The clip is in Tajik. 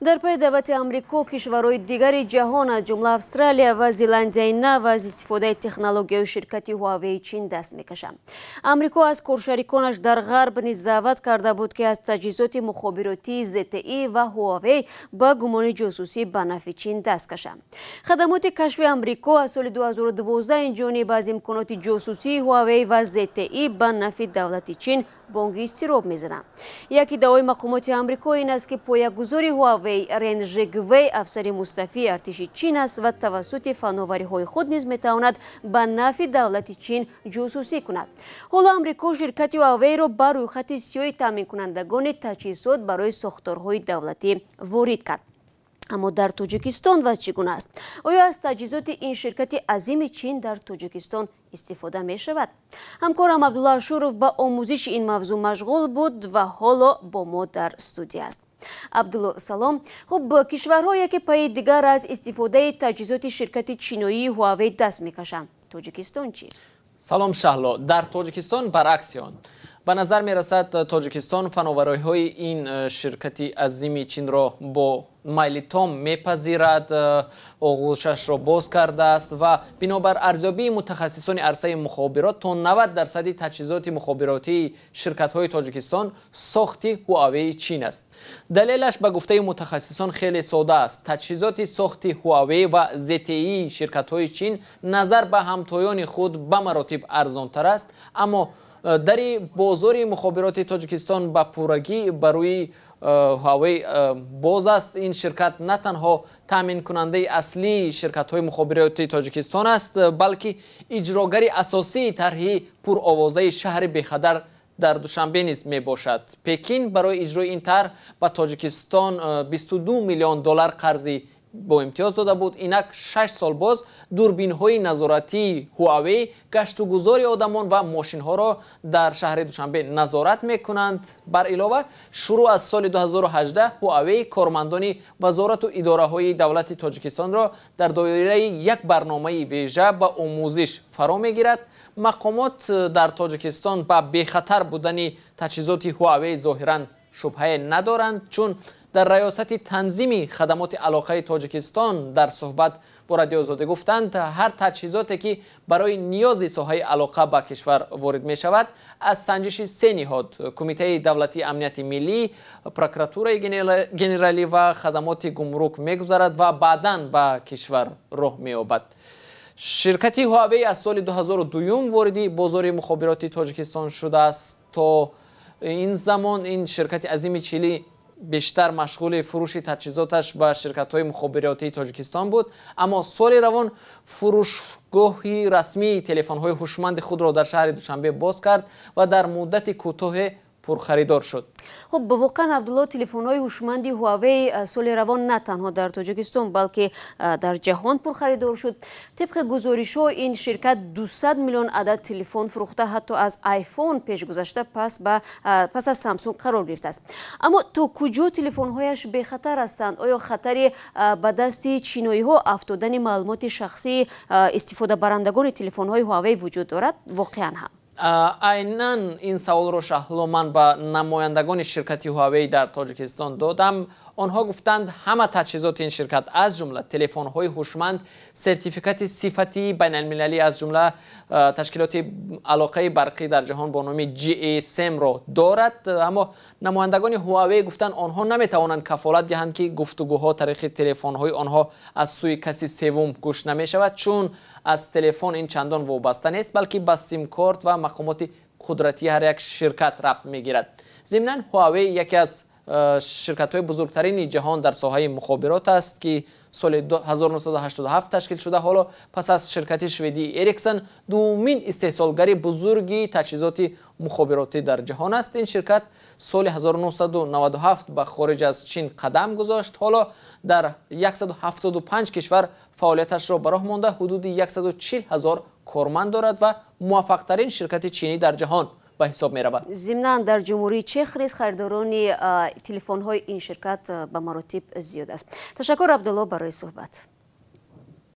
Дар пайи даъвати Амрико, кишварҳои дигари ҷаҳон, аз ҷумла Австралия ва Зеландияи Нав, аз истифодаи технологияи ширкати Huawei Чин даст мекашанд. Амрико аз коршариконаш дар Ғарб низ даъват карда буд, ки аз таҷҳизоти мухобиротии ZTE ва Huawei ба гумони ҷосусӣ ба нафъи Чин даст кашанд. Хадамоти кашфи Амрико аз соли 2012 инҷониб аз имконоти ҷосусии Huawei ва ZTE ба нафъи давлати Чин бонги изтироб мезананд. Як иддаои мақомоти Амрико ин аст, ки поягузори Huawei Рен Жегвей афсари мустафии артиши Чин аст ва тавассути фановариҳои худ низ метавонад ба нафъи давлати Чин ҷосусӣ кунад. Ҳоло Амрико ширкати Huawei-ро ба рӯйхати сиёҳи таъминкунандагони таҷҳизот барои сохторҳои давлатӣ ворид кард. Аммо дар Тоҷикистон вазъ чӣ гуна аст? Оё аз таҷҳизоти ин ширкати азими Чин дар Тоҷикистон истифода мешавад? Ҳамкорам Абдулло Ашуров ба омӯзиши ин мавзӯъ машғул буд ва ҳоло бо мо дар студия аст. Абдулло, салом. Хуб, кишварҳо яке пайи дигар аз истифодаи таҷҳизоти ширкати чиноии Huawei даст мекашанд. Тоҷикистон чӣ? Салом, Шаҳло. Дар Тоҷикистон баръакси он. Ба назар мерасад, Тоҷикистон фановариҳои ин ширкати азими Чинро бо майли том мепазирад, оғӯшашро боз кардааст ва бинобар арзёбии мутахассисони арсаи мухобирот, то 90 дарсади таҷҳизоти мухобиротии ширкатҳои Тоҷикистон сохти Huawei Чин аст. Далелаш, ба гуфтаи мутахассисон, хеле сода аст: таҷҳизоти сохти Huawei ва ZTE ширкатҳои Чин назар ба ҳамтоёни худ ба маротиб арзонтар аст. Аммо дари бозори мухобироти Тоҷикистон ба пуррагӣ ба рӯи Huawei боз аст. Ин ширкат на танҳо таъминкунандаи аслии ширкатҳои мухобироти Тоҷикистон аст, балки иҷрогари асосии тарҳи пуровозаи шаҳри бехатар дар Душанбе низ мебошад. Пекин барои иҷрои ин тарҳ ба Тоҷикистон 22 миллион доллар қарзи бо имтиёз дода буд. Инак 6 сол боз дурбинҳои назоратии Huawei гаштугузори одамон ва мошинҳоро дар шаҳри Душанбе назорат мекунанд. Бар илова, шурӯъ аз соли 2018 Huawei кормандони вазорату идораҳои давлати Тоҷикистонро дар доираи як барномаи вежа ба омӯзиш фаро мегирад. Мақомот дар Тоҷикистон ба бехатар будани таҷҳизоти Huawei зоҳиран шубҳае надоранд, чун дар Раёсати танзими хадамоти алоқаи Тоҷикистон дар суҳбат бо Радиоозодӣ гуфтанд, ҳар таҷҳизоте, ки барои ниёзи соҳаи алоқа ба кишвар ворид мешавад, аз санҷиши се ниҳод: Кумитаи давлатии амнияти миллӣ, Прокуратураи генералӣ ва хадамоти гумрук мегузарад ва баъдан ба кишвар роҳ меёбад. Ширкати Huawei аз соли 2002 вориди бозори мухобироти Тоҷикистон шудааст. То ин замон ин ширкати азими чилӣ бештар машғули фурӯши таҷҳизоташ ба ширкатҳои мухобиротии Тоҷикистон буд, аммо соли равон фурӯшгоҳи расмии телефонҳои ҳушманди худро дар шаҳри Душанбе боз кард ва дар муддати кӯтоҳе пурхаридор шуд. Хуб, воқеан, Абдулло, телефонҳои ҳушманди Huawei соли равон на танҳо дар Тоҷикистон, балки дар ҷаҳон пурхаридор шуд. Тибқи гузоришҳо, ин ширкат 200 миллион адад телефон фурӯхта, ҳатто аз iPhone пеш гузашта, пас аз Samsung қарор гирифтааст. Аммо то куҷо телефонҳояш бехатар ҳастанд? Оё хатари ба дасти чиноиҳо афтодани маълумоти шахсии истифодабарандагони телефонҳои Huawei вуҷуд дорад воқеан ҳам? Айнан ин саволро, Шаҳло, ман ба намояндагони ширкати Huawei дар Тоҷикистон додам. Онҳо гуфтанд, ҳама таҷҳизоти ин ширкат, аз ҷумла телефонҳои ҳушманд, сертификати сифатии байналмилалӣ, аз ҷумла ташкилоти алоқаи барқӣ дар ҷаҳон бо номи GSM-ро дорад. Аммо намояндагони Huawei гуфтанд, онҳо наметавонанд кафолат диҳанд, ки гуфтугӯҳо тариқи телефонҳои онҳо аз сӯи каси севум гӯш намешавад, чун аз телефон ин чандон вобаста нест, балки ба симкорт ва мақомоти қудратии ҳар як ширкат рабт мегирад. Зимнан, Huawei яке аз ширкатҳои бузургтарини ҷаҳон дар соҳаи мухобирот аст, ки соли 1987 ташкил шуда, ҳоло пас аз ширкати шведии Эриксон дуввумин истеҳсолгари бузурги таҷҳизоти мухобиротӣ дар ҷаҳон аст. Ин ширкат соли 1997 ба хориҷ аз Чин қадам гузошт. Ҳоло дар 175 кишвар фаъолияташро ба роҳ монда, ҳудуди 140 ҳазор корманд дорад ва муваффақтарин ширкати чинӣ дар ҷаҳон ба ҳисоб меравад. Зимнан, дар Ҷумҳурии Чех низ харидорони телефонҳои ин ширкат ба маротиб зиёд аст. Ташаккур, Абдулло, барои суҳбат.